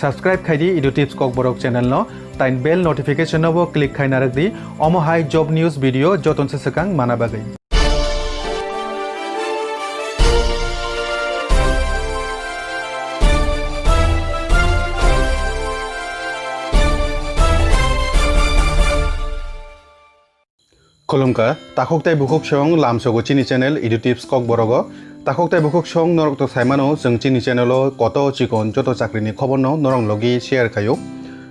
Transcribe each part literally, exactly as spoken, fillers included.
Subscribe khai di Edu Tips Kokborok channel no, tai bell notification no bo click khai narwk di, omo hai job news video joton se swkang mana bagwi. Khulumkha, takhuk tei bukhuk song lamsogo chini channel Edu Tips Kokborogo. Takhuk tei bukhuk song norok to saimano, chwng chini channel o koto chikon joto chakri ni khobor no norok logi share khaio.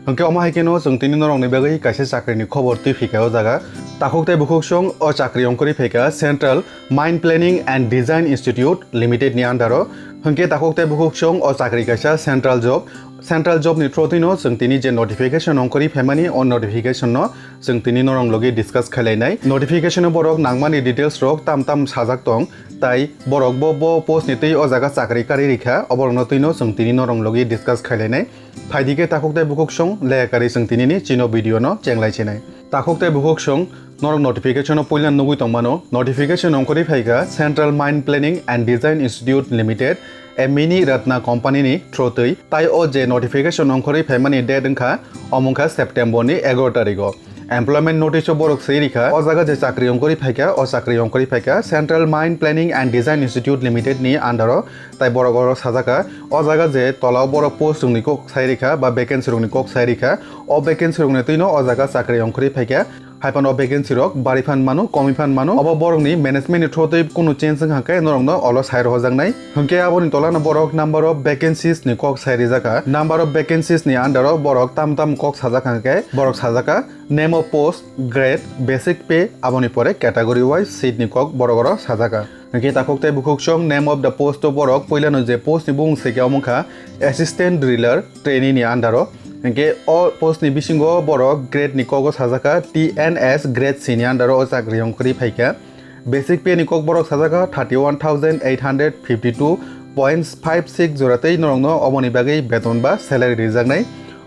Hwnkhe omo hai kheno chwng tini norok ni bagwi kaisa chakri ni khobor twi phika o jaga. Takhuk tei bukhuk song o chakri ongkhorwi phaikha Central Mine Planning and Design Institute Limited ni under o. Hwnkhe takhuk tei bukhuk song o chakri kaisa central job. Central job ni through twi no chwng tini je notification ongkhorwi phaimani, o notification no chwng tini norok logi discuss khailai nai. Notification o borok nangmani details rok tam tam sajak tong, tai borok bo, bo post ni twi o jaga chakri karwi rikha, oborok no twi no chwng tini norok logi discuss khailai nai. Phaidi khe takhuk tei bukhuk song leya karwi chwng tini ni chino video no chenglai chinai. Takhuk tei bukhuk song norok notification o puila nugwi tongmano, notification ongkhorwi phaikha Central Mine Planning and Design Institute Limited, a mini Ratna company ni through twi. Tai o je notification ongkhorwi phaimani date wngkha, omo wngkha September ni egaroh tarikh o. Employment notice o borok swi rikha, o jaga je chakri ongkhorwi phaikha, o chakri ongkhorwi phaikha Central Mine Planning and Design Institute Limited ni under o. Tai borok oro sajakha, o jaga je tola o borok post rok ni kok sai rikha ba vacancy rok ni kok sai rikha, o vacancy rok ni twi no o jaga chakri ongkhorwi phaikha. Hai phano vacancy rok bari phan mano, komi phan mano. Obo borok ni management ni through twi kunu change wngkha khe norok no olo sai rohorjaknai. Hwnkhe aboni tola no borok number of vacancies ni kok sai rijak kha. Number of vacancies ni under o borok tam tam kok sajak kha khe borok sajak kha name of post, grade, basic pay, aboni pore category wise seat ni kok borok oro sajak kha. Hwnkhe takhuk tei bukhuk song name of the post o borok puilano je post ni bumung se khe omo wngkha assistant driller trainee ni under o. Hwnkhe o post ni bisingo borok grade ni kogo sajakha T N S grade C ni under o chakri ongkhorwi phaikha. Basic pay ni kok borok sajakha thirty one thousand eight hundred fifty two point five six jora tei norokno oboni bagwi beton ba salary rijaknai.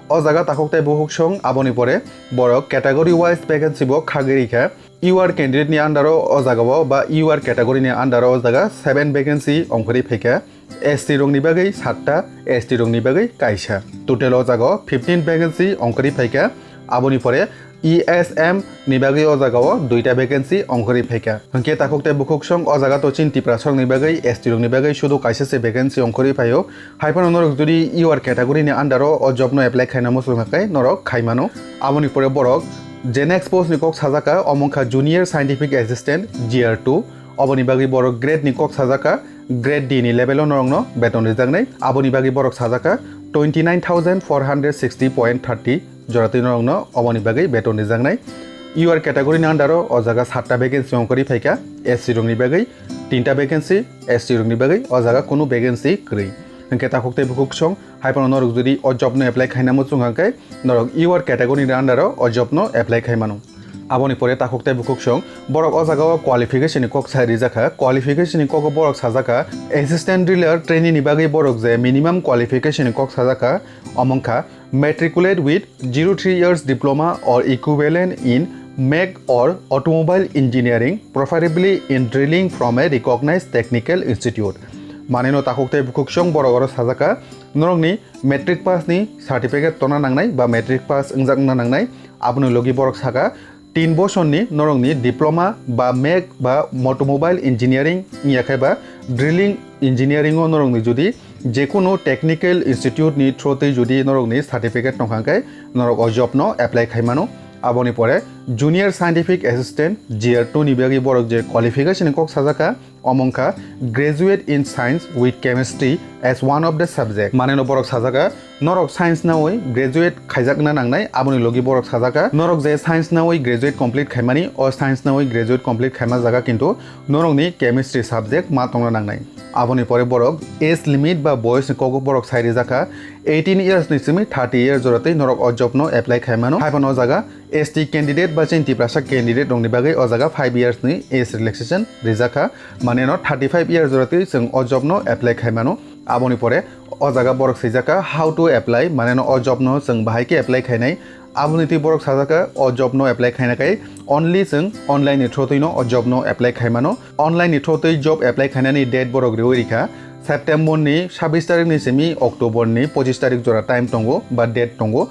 O jaga takhuk tei bukhuk song aboni pore borok category wise vacancy bo khagwi rikha. U R candidate ni under o o jaga o ba U R category ni under o o jaga seven vacancy ongkhorwi phaikha. S T rok ni bagwi satta, S T rok ni bagwi kaisa. Total o jaga o fifteen vacancy ongkhorwi phaikha. Aboni pore E S M ni bagwi o jaga o duita vacancy ongkhorwi phaikha. Hwnkhe takhuk tei bukhuk song o jaga to chini Tiprasa rok ni bagwi, S T rok ni bagwi sudu kaisa se vacancy ongkhorwi phaio. Hai phano norok jodi U R category ni under o o job no apply khaina muchung kha khe norok khai mano. Aboni pore borok je next post ni kok sajakha, omo wngkha Junior Scientific Assistant, G R two. Oboni bagwi borok grade ni kok sajakha, grade D ni level o norokno beton rijaknai. Aboni bagwi borok sajakha twenty nine thousand four hundred sixty point thirty jora twi norokno oboni bagwi beton rijaknai. U R category ni under o o jaga satta vacancy ongkhorwi phaikha, S C rok ni bagwi tinta vacancy, S T rok ni bagwi o jaga kunu vacancy kwrwi. Hwnkhe takhuk tei bukhuk song hai phano norok jodi o job no apply khaina muchung kha khe norok U R category ni under o o job no apply khai mano. Aboni pore takhuk tei bukhuk song borok o jaga o qualification ni kok sai rijak kha. Qualification ni kok o borok sajak kha assistant driller trainee ni bagwi borok je minimum qualification ni kok sajak kha, omo wngkha matriculate with zero three years diploma or equivalent in mech or automobile engineering, preferably in drilling from a recognized technical institute. Maneno takhuk tei bukhuk song borok oro sajak kha, norokni matric pass ni certificate tongna nangnai ba matric pass wngjak wngna nangnai. Aboni logi borok saka tin bosor ni norokni diploma ba mech ba automobile engineering wngya khe ba drilling engineering o norokni jodi jekunu technical institute ni through twi jodi norokni certificate tongkha khe norok o job no apply khai mano. Aboni pore junior scientific assistant G R two ni bagwi borok je qualification ni kok sajak kha, omo wngkha graduate in science with chemistry as one of the subject. Maneno borok sajak kha, norok science nawi graduate khaijakna nangnai, aboni logi borok sajak kha, norok je science nawi graduate complete khaimani, o science nawi graduate complete khaima jaga kintu norokni chemistry subject ma tongna nangnai. Aboni pore borok age limit ba boyos ni kogo borok sai rijak kha, eighteen years ni simi thirty years jora twi norok o job no apply khai mano. Hai phano o jaga S T candidate ba chini Tiprasa candidate rokni bagwi o jaga five years ni age relaxation rijak kha, mane no thirty five years jora twi chwng o job no apply khai mano. Aboni pore o jaga borok swijak kha how to apply, mane no o job no chwng bahai khe apply khainai. Aboni twi borok sajak kha o job no apply khaina khai only chwng online ni through twi no o job no apply khai mano. Online ni through twi job apply khainani date borok riwi rikha September ni sabis tarik ni simi October ni pochis tarik jora time tongo ba date tongo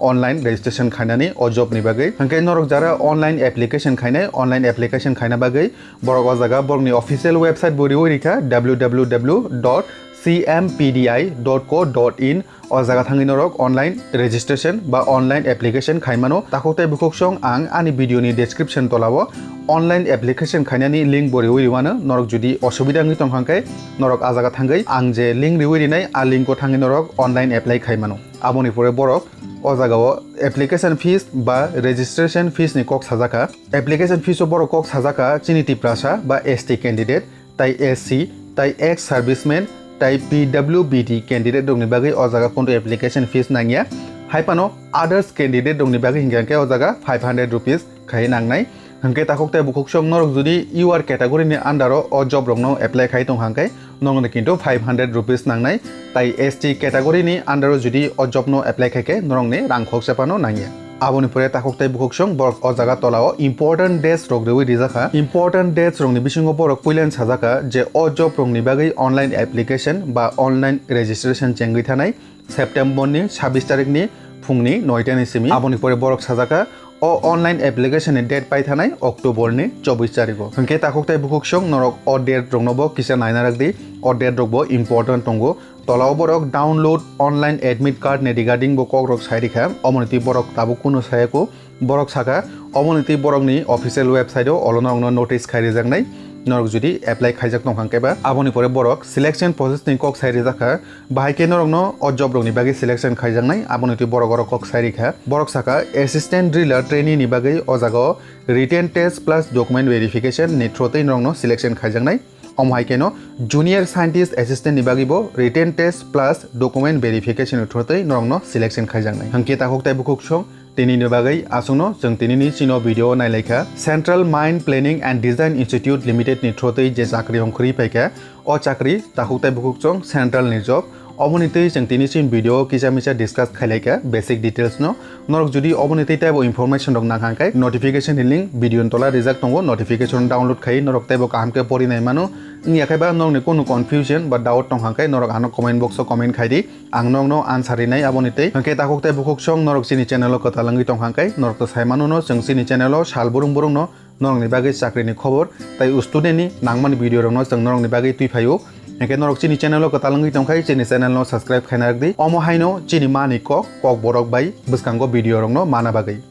online registration khainani o job ni bagwi. Hwnkhe norok jara online application khainai, online application khaina bagwi borok o jaga borokni official website bo riwi rikha, w w w dot c m p d i dot co dot in. O jaga thangwi norok online registration ba online application khaimano. Takhuk tei bukhuk song ang ani video ni description tola o online application khainani link bo riwi riwano. Norok jodi osubida wngwi tongkha hwnkhe norok a jaga thangwi ang je link riwi rinai a link o thangwi norok online apply khaimano. Aboni pore borok o jaga o application fees ba registration fees ni kok sajakha. Application fees o borok kok sajakha chini Tiprasa ba S T candidate, tai S C, tai ex serviceman, tai P W B D candidate rokni bagwi o jaga kuntu application fees nangya. Hai phano others candidate rokni bagwi hinkhe o jaga five hundred rupees khai nangnai. Hwnkhe takhuk tei bukhuk song norok jodi U R category ni under o o job rokno apply khai tong hwnkhe norokno kintu five hundred rupees nangnai. Tai S T category ni under o jodi o job no apply khai khe norokni rang khoksa phano nangya. Aboni pore takhuk tei bukhuk song borok o jaga tola o important dates rok riwi rijakha. Important dates rokni bisingo borok puilen sajakha je o job rokni bagwi online application ba online registration chengwi thanai September ni sabis tarik ni phungni noita ni simi. Aboni pore borok sajakha o online application ni date pai thanai October ni chobis tarigo. Hwnkhe takhuk tei bukhuk song norok o date rokno bo kisa naina rwk di, o date rok bo important tongo. Tola o borok download online admit card ni regarding bo kok rok sai rikha, omoni twi borok tabuk kunu sayako. Borok saka, omoni twi borokni official website o olo norokno notice khai rijaknai. Norok jodi apply khaijak tong hwnkhe ba, aboni pore borok selection process ni kok sai rijakha. Bahai khe norokno o job rokni bagwi selection khaijaknai, aboni twi borok oro kok sai rikha. Borok saka assistant driller trainee ni bagwi o jaga o written test plus document verification ni through twi norokno selection khaijaknai. Omo hai kheno junior scientist assistant ni bagwi bo written test plus document verification ni through twi norokno selection khaijaknai. Hwnkhe takhuk tei bukhuk song tini ni bagwi aswkno chwng tini ni chini video o nailaikha. Central Mine Planning and Design Institute Limited ni through twi je chakri hongkhorwi phaikha, o chakri takhuk tei bukhuk song central ni job. Omoni twi chwng tini chini video o kisa misa discuss khailaikha basic details no. Norok jodi oboni tei teibo information rok nang hwnkhe notification ni link video ni tola rijak tongo, notification download khai norok teibo kaham khe pori nai mano. Wngya khe ba norokni kunu confusion ba doubt tong hwnkhe norok ano comment box o comment khai di, ang norokno answer rinai aboni tei. Hwnkhe takhuk tei bukhuk song norok chini channel o kwtal wngwi tong hwnkhe norok to sai mano no chwng chini channel o sal burung burung no norokni bagwi chakrini khobor tei student ni nangmani video rokno chwng norokni bagwi twi phaio. Hwnkhe norok chini channel o kwtal wngwi tongkhai chini channel no subscribe khaina rwk di. Omo haino chini mani kok, kok borok bai bwskango video rokno mana bagwi.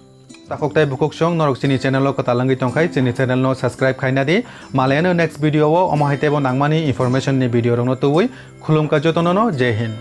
Takhuk tei bukhuk song norok chini channel o kwtal wngwi tongkhai chini channel no subscribe khaina di. Malayano next video o omo hai teibo nangmani information ni video rokno tubui. Khulumkha jotono no, Jai Hind.